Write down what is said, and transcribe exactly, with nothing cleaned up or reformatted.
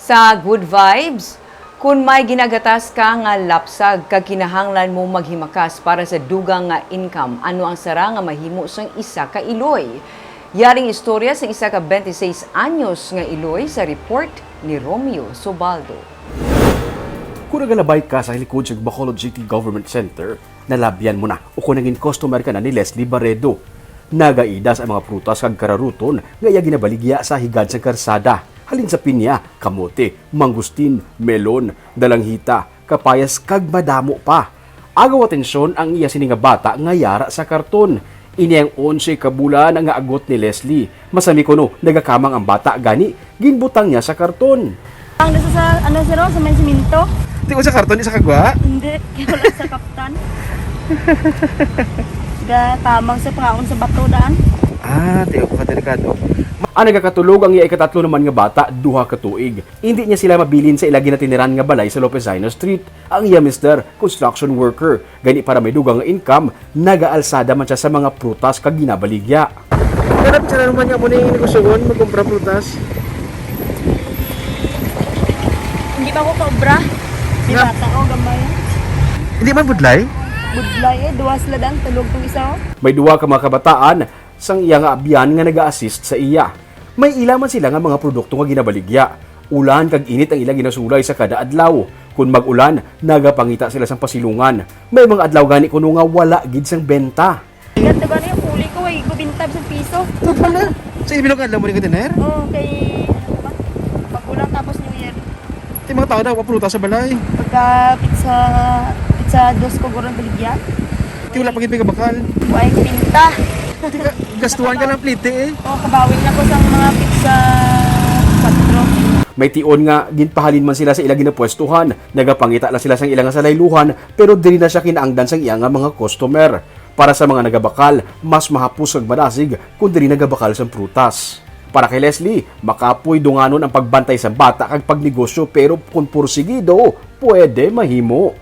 Sa Good Vibes, kun may ginagatas ka nga lapsag kag kinahanglan mo maghimakas para sa dugang nga income, ano ang sara nga mahimo sang isa ka iloy? Yaring istorya sang isa ka twenty-six anyos nga iloy sa report ni Romeo Sobaldo. Kung nagalabay ka sa likod sa Bacolod City Government Center, nalabyan mo na o kung naging customer ka na ni Leslie Barredo. Nagaidas ang mga prutas kag kararuton nga iya ginabaligya sa higad sang karsada, halin sa pinya, kamote, mangustin, melon, dalanghita, kapayas kag madamo pa. Agaw atensyon ang iya sini nga bata nga yara sa karton. Ini ang onse ka bulan nga agot ni Leslie. Masami kuno nagakamang ang bata, gani ginbutang niya sa karton. Ang nasa sa, ano, sir, oh, sa may simento? Di ko sa karton, isa kagwa? Hindi, kaya wala sa kaptan. Gakamang sa pangaon sa bato daan. Ah, tiyo ko ka delikado. Ang nagakatulog ang iya ikatatlo naman nga bata, duha ka tuig. Hindi niya sila mabilin sa ila ginatiniran nga balay sa Lopezino Street. Ang iya mister, construction worker. Gani para may dugang nga income, nagaalsada man siya sa mga prutas kag ginabaligya. Wala pa siya naman nga mo na yung negosyoon, magkumpra prutas. Hindi pa ko kaobra. Di Nga- bata ko, gamay. Hindi man budlay? Budlay eh, duwa sila daan, tulog tong isa oh. May duha ka mga kabataan sang iya nga abyan nga naga-assist sa iya. May ila man sila nga mga produkto nga ginabaligya. Ulan kag init ang ila ginasulay sa kada adlaw. Kun mag-ulan, nagapangita sila sang pasilungan. May mga adlaw gani kuno nga wala gid sang benta. Ganto gani yung huli ko, ay gubintab sa piso. Ito pala. Sa ibilog adlaw mo rin ka dinner? Oo, kay, ano ba? Pag-ulan tapos New Year. Yung mga tao daw, prutas sa balay. Pagka pizza, pizza dos ko guro ang baligya. Di wala pa gid may kabakal. Huwag pinta. Di ka, gastuhan ka ng plite eh. O, kabawing na ko sa mga pizza quattro. May tion nga ginpahalin man sila sa ila ginapwestuhan, nagapangita lang sila sang ila nga salayluhan, pero diri na siya kinaangdan sang iya nga mga customer. Para sa mga nagabakal, mas mahapos kag madasig kung diri nagabakal sang prutas. Para kay Leslie, makapoy dunganon ang pagbantay sa bata kag pagnegosyo, pero kung porsigido, pwede mahimo.